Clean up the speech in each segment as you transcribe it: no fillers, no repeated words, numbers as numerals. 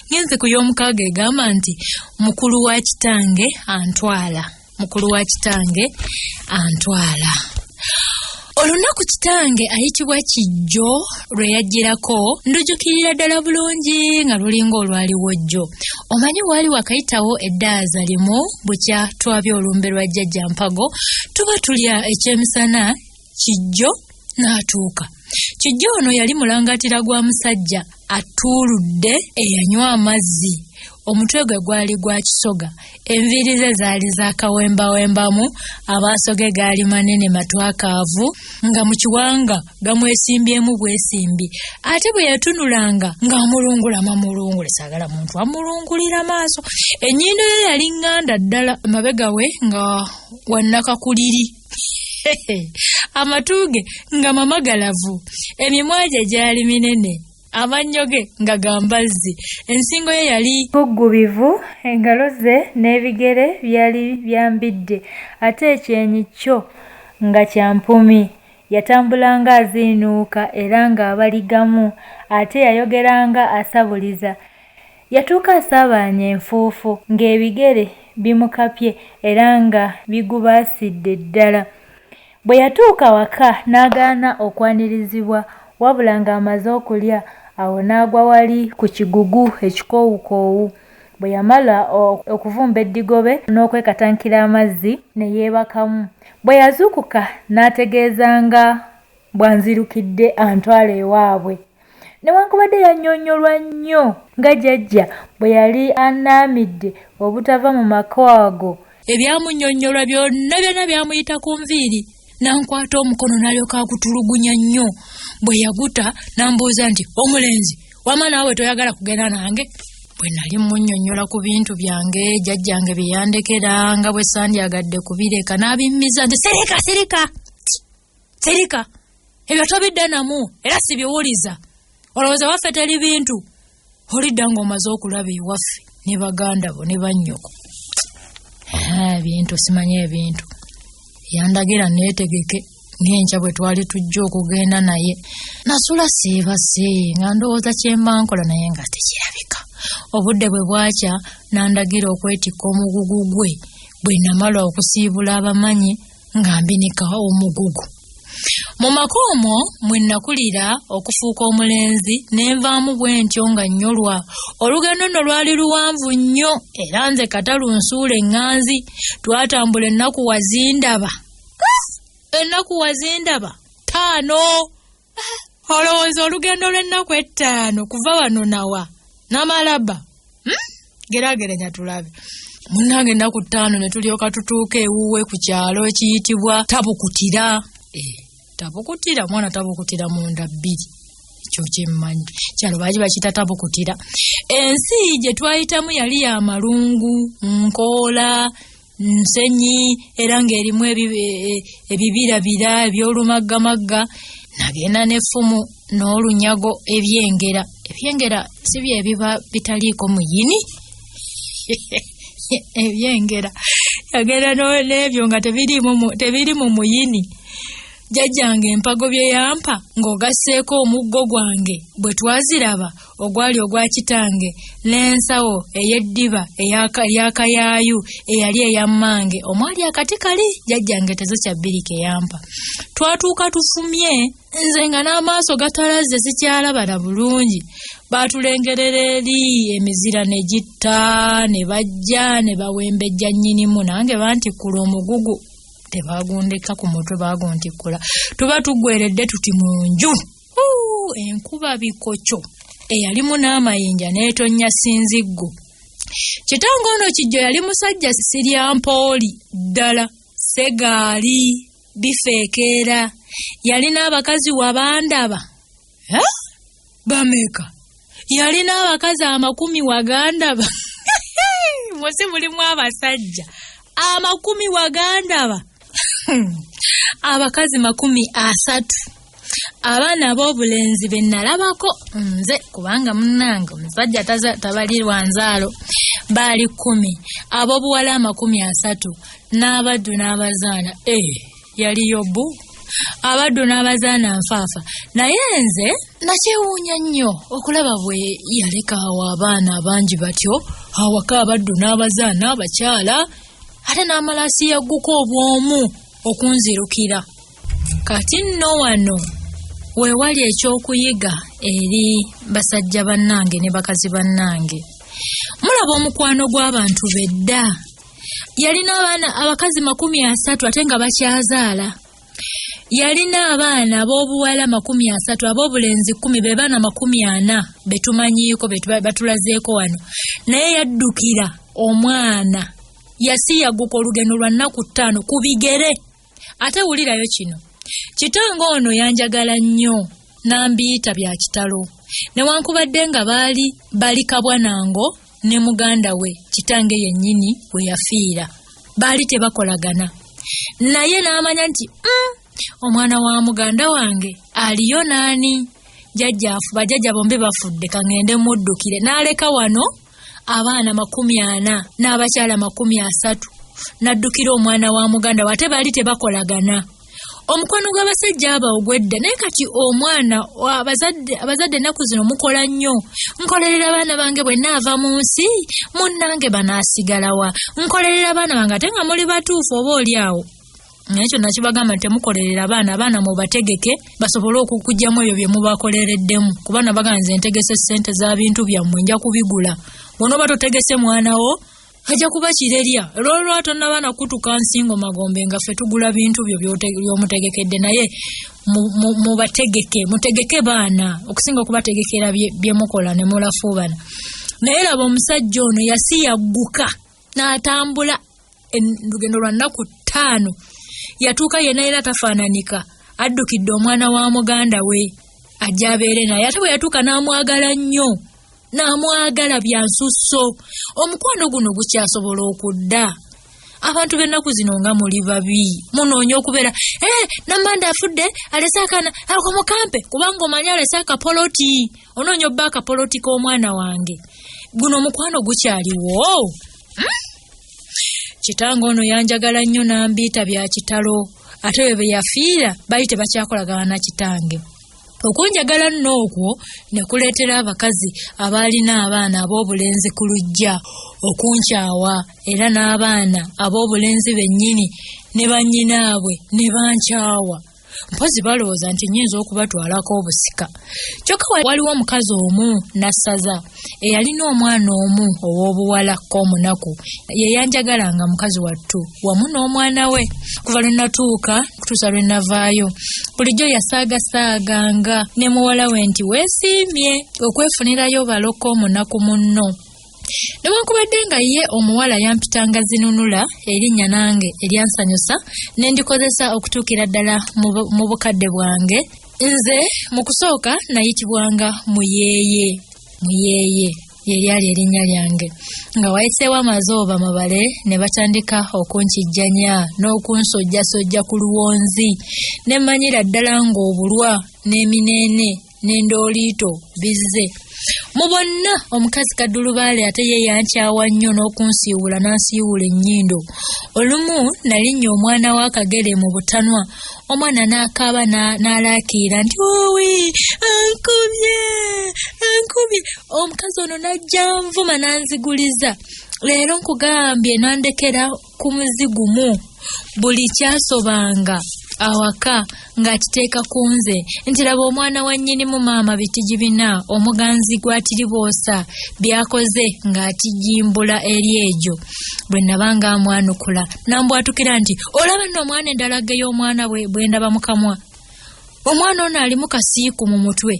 Ngenze ku y'omukaaga egamba nti mukulu wa kitange antwala. Mukulu wa kitange antwala. Olunaku kitange ayitibwa Kijjo lwe yajjirako ndujukirira ddala bulungi nga lulinga olwaliwo jjo. Omanyi waali wakayitawo eddaaza limu bukya twabya olumbe lwa jjajja Mpago, tuba tulya ekyemisana Kijjo n'atuuka. Kijjo ono yali mulangatira gwa musajja atuuludde eyanywa amazzi. Omutwe gwe gwali gwa kisoga, enviiri ze zaali za kawembawembamu, amaaso ge gaali manene matwakaavu, nga mu kiwanga gamwesimbyemu bwesimbi. Ate bwe yatunulanga ng'amulungula mamulungule, saagala muntu amulungulira maaso. Ennyindo ye yali ŋŋanda ddala, emabega we nga wannakakuliri. Amatu ge nga mamagalavu, emimwa gye gyali minene, amannyo ge nga ga mbazzi, ensingo ye yali buggubivu, engalo ze n'ebigere byali bya mbidde, ate ekyenyi kyo nga kya mpumi. Yatambulanga aziinuuka era ng'abaligamu, ate yayogeranga asabuliza. Yatuuka asaabaanye enfuufu, ng'ebigere bimukapye era nga bigubaasidde ddala. Bwe yatuuka awaka n'agaana okwanirizibwa, wabula ng'amaze okulya, awo n'agwa wali ku kigugu ekikoowukoowu. Bwe yamala okuvumba eddigobe n'okwekatankira amazzi ne yeebakamu. Bwe yazuukuka n'ategeeza nga bw'anzirukidde antwale ewaabwe. Newankubadde yannyonnyolwa nnyo nga jjajja bwe yali annaamidde obutava mu maka ago. Ebyamunnyonnyolwa byonna byonna byamuyita ku nviiri. N'ankwata omukono n'alyoka agutulugunya nnyo. Bwe yaguta n'ambuuza nti, Omulenzi, wamma naawe toyagala kugenda nange? Bwe nali mmunnyonnyola ku bintu byange jjajjange bye yandekera nga bwe sandyagadde kubireka, n'abimmiza nti, Sirika, sirika! Sirika! Ebyo tobidda namu era sibiwuliza. Olowooza waffe teri bintu? Olidda ng'omaze okulaba ewaffe ne baganda bo ne bannyoko. Ebintu simanyi ebintu. Yandagira neetegeke ng'enkya bwe twali tujja okugenda naye. Nasula seebase nga ndowooza kye mba nkola naye nga tekirabika. Obudde bwe bwakya n'andagira okwetikka omugugu gwe. Bwe namala okusiibula abamanyi nga mbinika omugugu. Mu maka omwo mwe nakulira okufuuka omulenzi ne nvaamu bwe ntyo nga nnyolwa. Olugendo nno lwali luwanvu nnyo era nze kata lunsuula eŋŋanzi. Twatambula ennaku wazindaba. Ennaku wazindaba ttaano. Olowooza olugendo lw'ennaku ettaano kuva wano nawa? Namalaba. Geraageranya tulabe. Munnange ennaku ttaano ne tulyoka tutuuka ewuwe ku kyalo ekiyitibwa Tabukutira. Tabukutira, mwana tabukutira munda bbiri. Ekyo kyemmanyi. Kyalo baali bakiyita Tabukutira. Ensi gye twayitamu yali ya malungu, nkoola, nsenyi era ng'erimu ebibirabira eby'olumaggamagga. Nagenda n'effumu n'olunyago ebyengera. Ebyengera si bye biba bitaliiko muyini? Ebyengera. Yagenda n'ebyo nga tebiri mu muyini. Jjajjange empago bye yampa ng'ogasseeko omuggo gwange bwe twaziraba ogwali ogwa kitange n'ensawo ey'eddiba ey'akayaayu eyali eya mmange omwali akati kali jjajjange tezokya bbiri ke yampa. Twatuuka tufumye nze nga n'amaaso gatalaze sikyalaba na bulungi. Baatulengerera eri emizira ne gitta ne bajja ne bawembejja nnyinimu nange bantikkula omugugu. Tebagundeka ku mutwe baguntikkula. Tuba tuggweredde tuti mu nju. Enkuba bikokyo eyalimu n'amayinja n'etonnya sinziggu. Kitange ono Kijjo yali musajja sirya mpooli ddala, segaali, bifeekeera. Yalina abakazi wabandaba. Bameka? Yalina abakazi 10 wagandaba. Musi mulimu abasajja 10 wagandaba. Abakazi 30. Abaana ab'obulenzi be nalabako nze kubanga munnange omusajja tabalirwa nzaalo baali 10, ab'obuwala 30 n'abaddu n'abazaana. Yali Yobu. Abaddu n'abazaana nfaafa. Naye nze nakyewuunya nnyo okulaba bwe yaleka awo abaana abangi batyo awaka, abaddu n'abazaana abakyala, ate n'amala asiyagguka obw'omu okunzirukira. Kati nno wano we wali ekyokuyiga eri basajja bannange ne bakazi bannange. Mulaba omukwano gw'abantu bedda. Yalina abaana abakazi 30 ate nga bakyazaala. Yalina abaana ab'obuwala 30, ab'obulenzi 10, be baana 40 betumanyiiko, batulazeeko wano. Naye yaddukira omwana, yasiyaguka olugendo lwa nnaku 5 ku bigere. Ate wulirayo kino, kitange ono yanjagala nnyo n'ambiita bya kitalo, newankubadde nga baali bali kabwanango ne muganda we kitange yennyini we yafiira, baali tebakolagana. Naye n'amanya nti omwana wa muganda wange aliyo naani, jjajja bajjajja bombi bafudde, kaŋŋende muddukire. N'aleka wano abaana 40 n'abakyala 30, n'addukira omwana wa muganda we, ate baali tebakolagana. Omukwano gw'abasajja abo ogw'edda. Naye kati omwana, abazadde ennaku zino mukola nnyo. Nkolerera abaana bange, bwe naava mu nsi munnange banaasigalawa? Nkolerera abaana bange, ate nga muli batuufu oba oli awo. Naye ekyo nakibagamba nti temukolerera abaana, abaana mubategeke basobole okukugyamu ebyo bye mubakolereddemu. Kuba nabagamba nze ntegese ssente za bintu byammwe, nja kubigula. Bw'onooba totegese mwana wo ajja kuba kirerya. Olwolwa tonnaba na kutuka nsingo magombe nga ffe tugula bintu byo by'omutegekedde. Naye mubategeke, mutegeke baana okusinga okubategekera bye mukola ne mulafuubana. Naye laba omusajja ono yasiyagguka n'atambula olugendo lwa nnaku 5, yatuuka yenna era tafaananika, addukidde omwana wa muganda we ajja abeere naye. Ate bwe yatuuka n'amwagala nnyo, n'amwagala bya nsusso. Omukwano guno gukyasobola okudda? Abantu b'ennaku zino nga muli babi, munoonya okubeera Namanda afudde alese akaana ako mukampe, kubanga omanyi alese akapoloti, onoonya obba akapoloti k'omwana wange. Guno omukwano gukyaliwo? Kitange ono yanjagala nnyo n'ambiita bya kitalo, ate bwe yafiira baali tebakyakolagana na kitange. Okunjagala nno okwo ne kuleetera abakazi abaalina abaana ab'obulenzi ku luggya okunkyawa, era n'abaana ab'obulenzi bennyini ne bannyinaabwe ne bankyawa. Mpozi balowooza nti nnyinza okubatwalako obusika. Kyokka waliwo omukazi omu Nassaza eyalina omwana omu ow'obuwala k'omunaku, ye yanjagalanga mukazi wattu wamu n'omwana we. Kuva lwe natuuka kutuusa lwe navaayo, bulijjo yasaagasaaganga ne muwala we nti weesiimye okwefunirayo baloko omunaku munno. Newankubadde nga ye omuwala yampitanga Zinunula, erinnya nange eryansanyusa ne ndikozesa okutuukira ddala mu bukadde bwange. Nze mu kusooka nayitibwanga Muyeeye. Muyeeye lye lyali erinnya lyange. Nga wayiseewo amazooba mabale ne batandika okunkijjanya n'okunsojjasojja ku luwonzi, ne mmanyira ddala ng'obulwa n'emineene n'endooliito bizze. Mu bonna omukazi Kaddulubaale ate ye yankyawa nnyo n'okunsiiwula n'ansiiwula ennyindo. Olumu nalinnya omwana w'akagere mu butanwa, omwana n'akaaba n'alaakiira nti owi ankubye ankubye. Omukazi ono n'ajja nvuma n'anziguliza. Leero nkugambye n'andekera ku muzigumu. Buli kyasobanga awaka ng'akiteeka ku nze nti laba omwana wa nnyinimu maama bitigi bina omuganzi gw'atiriboosa by'akoze ng'atijimbula eri egyo. Bwe nabanga amwanukula nambwatukira nti olaba nno omwana endalagge y'omwana bwe ndaba mu kamwa. Omwana ono alimu kasiiku mu mutwe.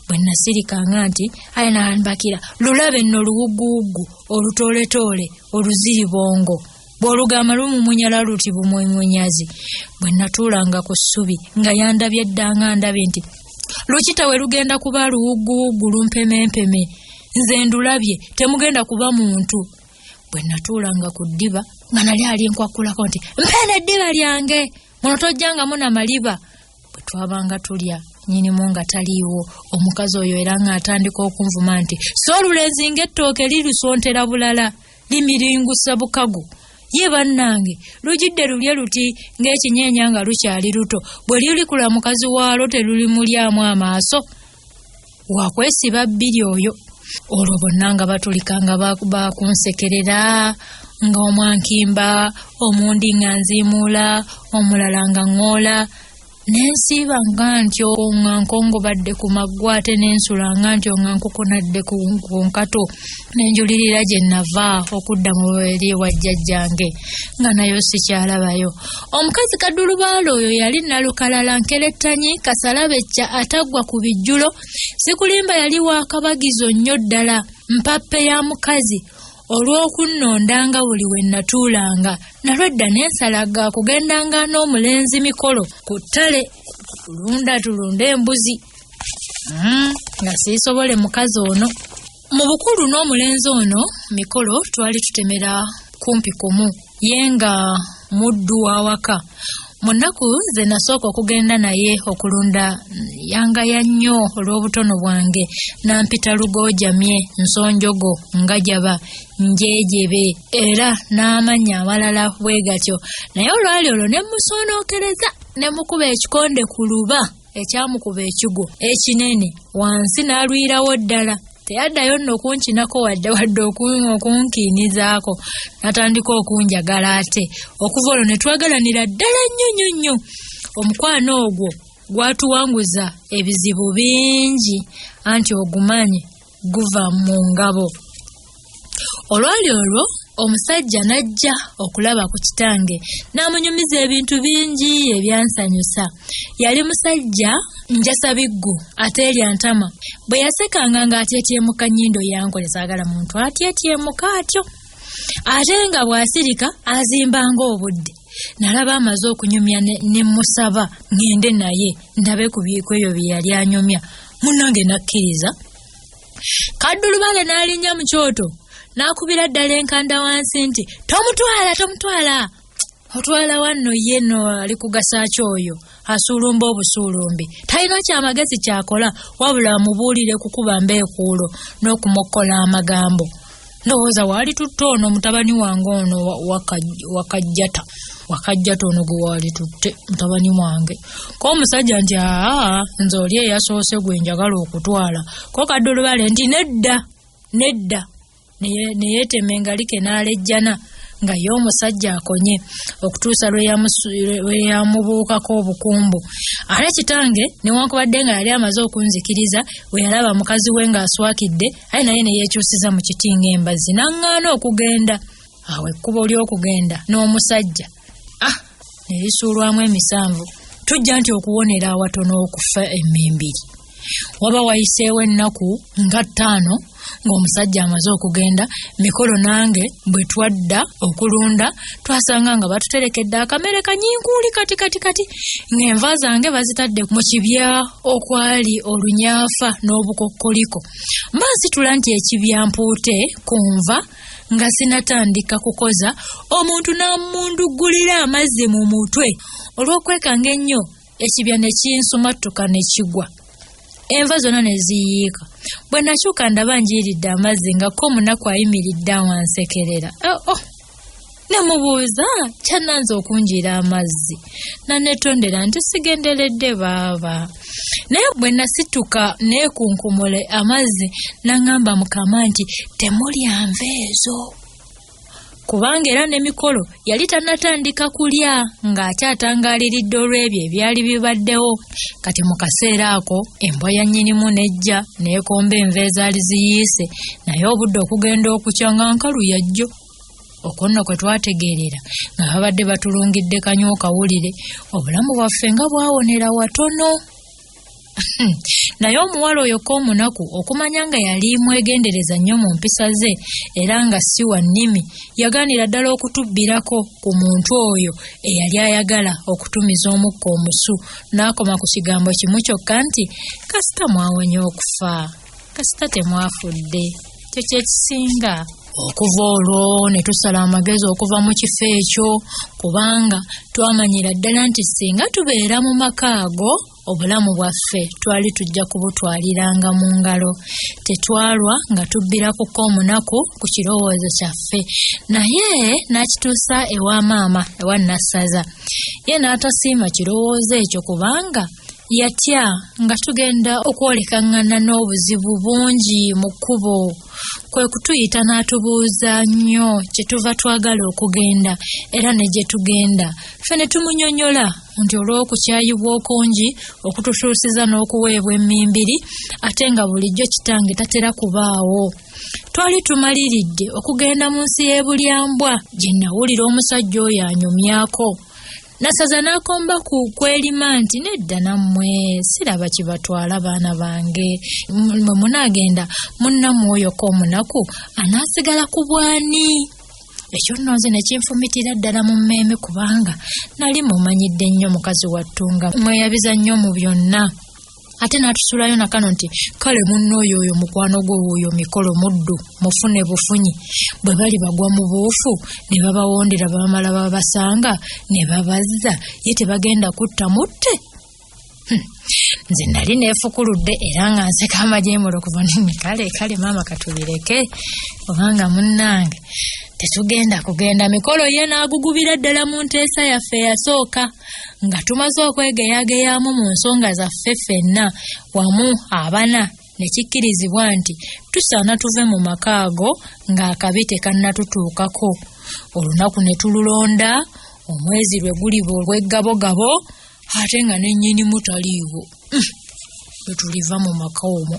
Bwe nasirikanga nti aye nambakira lulabe nno oluwugguwuggu olutooletoole oluziribongo bw'olugamba lumumunyala luti bumwemunyazi. Bwe natuulanga ku ssubi nga yandabye dda nga ndabye nti lukita we lugenda kuba luwugguwuggu lumpemempeme, nze ndulabye temugenda kuba muntu. Bwe natuulanga ku ddiba nga nali ali nkwakulako nti mpeena eddiba lyange muno tojjangamu na maliba. Bwe twabanga tulya nnyinimu nga taliiwo, omukazi oyo era ng'atandika okunvuma nti so olulenzi ng'ettooke lirisontera bulala limiringusa bukago. Ye bannange, lugidde lulye luti ng'ekinyeenya nga lukyali luto, bwe lulikula mukazi waalwo terulimulyamu amaaso. Wakwesiba bbiri oyo. Olwo bonna nga batulika nga bakunsekerera, nga omwankimba, omundi nga nziimuula, omulala nga ŋŋoola. Nensiiba nga ntyo nga nkongobadde ku maggwa, ate nensula nga ntyo nga nkukunadde ku nkato, nenjulirira gye nava okudda mu eri ewa jjajjange, nga nayo sikyalabayo. Omukazi kaddulubaale oyo yali nalukalala nkerettanyi kasalabecca ataggwa ku bijjulo. Sikulimba yali wa kabagizo nnyo ddala, mpappe ya mukazi olw'okunnondanga buli we nnatuulanga. Nalwedda nensalaga kugendanga n'omulenzi mikolo ku ttale tulunda tulunde embuzi, nga siisobole mukazi ono. Mu bukulu n'omulenzi ono mikolo twali tutemera kumpi kumu, ye nga muddu w'awaka. Mu nnaku ze nasooka okugenda naye okulunda yangaya nnyo olw'obutono bwange, nampita lugoojamye, nsonjogo, ngajaba, njeejebe era n'amannya amalala bwe gatyo. Naye olwali olwo ne musoonookereza ne mukuba ekikonde ku luba ekyamukuba ekigwo ekinene wansi n'alwirawo ddala. Teyaddayo nno okunkinako wadde wadde okunkiinizaako, n'atandika okunjagala ate. Okuva olwo ne twagalanira ddala nnyo nnyo nnyo. Omukwano ogwo gwatuwanguza ebizibu bingi, anti ogumanyi guva mu ngabo. Olwali olwo omusajja n'ajja okulaba ku kitange, n'amunyumiza ebintu bingi ebyansanyusa. Yali musajja njasabiggu ateerya ntama. Bwe yasekanga ng'atyetyemuka nnyindo yankole, saagala muntu atyetyemuka atyo. Ate nga bw'asirika azimbanga obudde. Nalaba amaze okunyumya ne musaba ŋŋende naye ndabe ku ebyo bye yali anyumya. Munnange n'akkiriza. Kaddulubaale n'alinnya mu kyoto n'akubira ddala enkanda wansi nti tomutwala, tomutwala. Otwala wanno ye nno ali kugasa ki oyo asuulumba obusuulumbi. Talina kyamagezi ky'akola wabula amubuulire kukuba mbeekuulo n'okumokkola amagambo. Ndowooza waali tutte ono mutabani wange ono wakajjata, wakajjata ono gwe waali tutte mutabani wange. Ko omusajja nti aa nze oli eyasoose gwe njagala okutwala. Ko kaddulubaale nti nedda, nedda. Ne yeetema engalike n'alejjana nga ye omusajja akonye okutuusa lwe yamubuukako obukumbu. Ate kitange newankubadde nga yali amaze okunzikiriza, bwe yalaba mukazi we ng'aswakidde, aye naye ne yeekyusiza mu kiti ng'embazzi n'aŋŋaana okugenda. Awo ekkubo ly'okugenda n'omusajja ne lisuulwamu emisanvu. Tujja nti okuwonera awatono okufa emmimbiri. Waba wayiseewo ennaku nga 5 ng'omusajja amaze okugenda, mikolo nange bwe twadda okulunda twasanga nga batuterekedde akamere kanyinkuuli kati kati kati, ng'enva zange bazitadde mu kibya okwali olunyaafa n'obukokkoliko. Mba nsitula nti ekibya mpuute ku nva nga sinatandika kukoza, omuntu n'amundugulira amazzi mu mutwe. Olw'okwekanga ennyo ekibya ne kinsumattuka ne kigwa, enva zonna ne ziyiika. Bwe nakyuka ndaba njiiridde amazzi nga ko omunaku ayimiridde awansekerera. Ne mubuuza kyannanze okunjiira amazzi, nanetondera nti sigenderedde baaba. Naye bwe nasituka neekunkumule amazzi, n'aŋŋamba Mukama nti temulya nva ezo, kubanga era n'emikolo yali tannatandika kulya ng'akyatangaaliridde olw'ebyo ebyali bibaddewo. Kati mu kaseera ako embwa ya nnyinimu n'ejja n'ekomba enva ezaali ziyiise, naye obudde okugenda okukya nga nkalu yajjo. Okwo nno kwe twategeerera nga babadde batulungidde kanywa kawulire, obulamu bwaffe nga bwawonera watono. Naye omuwala oyo k'omunaku okumanya nga yali mwegendereza nnyo mu mpisa ze era nga si wa nnimi, yagaanira ddala okutubbirako ku muntu oyo eyali ayagala okutumiza omukka omusu, n'akoma ku kigambo kimu kyokka nti kasita mwawonye okufa, kasita temwafudde, ekyo kye kisinga. Okuva olwo ne tusala amagezi okuva mu kifo ekyo, kubanga twamanyira ddala nti singa tubeera mu maka ago Obulamu bwaffe twali tujja kubutwaliranga mu ngalo. Tetwalwa nga tubbira ku k'omunaku ku kirowoozo kyaffe, naye n'akituusa ewa maama ewa Nassaza. Ye n'atasiima kirowoozo ekyo kubanga yatya nga tugenda okwolekaŋŋana n'obuzibu bungi mu kkubo. Kwe kutuyita n'atubuuza nnyo kye tuva twagala okugenda era ne gye tugenda. Ffe ne tumunyonnyola nti olw'okukyayibwa okungi okututuusiza n'okuweebwa emmimbiri ate nga bulijjo kitange tatera kubaawo. Twali tumaliridde okugenda mu nsi y'e Bulyambwa gye nnawulira omusajja oyo anyumyako. Nassaza n'akomba ku kwerima nti nedda nammwe siraba kibatwala baana bange, mwe munaagenda munnammwe oyo ko omunaku anaasigala ku bw'ani? Ekyo nno nze ne kinfumitira ddala mu mmeeme kubanga nali mumanyidde nnyo mukazi wattu nga mweyabiza nnyo mu byonna. Ate n'atusulayo na kano nti kale munno oyo oyo mukwano gwo wuuyo mikolo muddu mufune bufunyi, bwe bali bagwa mu buufu ne babawondera bamala babasanga ne babazza, ye tebagenda kutta mutte. Nze nali neefukuludde era nga nseka amajeemulo kuva ne kale kale maama katubireke kubanga munnange tetugenda kugenda mikolo. Ye n'agugubira ddala mu nteesa yaffe eyasooka nga tumaze okwegeyageyaamu mu nsonga zaffe ffenna wamu abana, ne kikkirizibwa nti tusaana tuve mu maka ago ng'akabi tekannatutuukako. Olunaku ne tululonda, omwezi lwe guliba olw'eggabogabo ate nga ne nnyinimu taliiwo. Bwe tuliva mu maka omwo.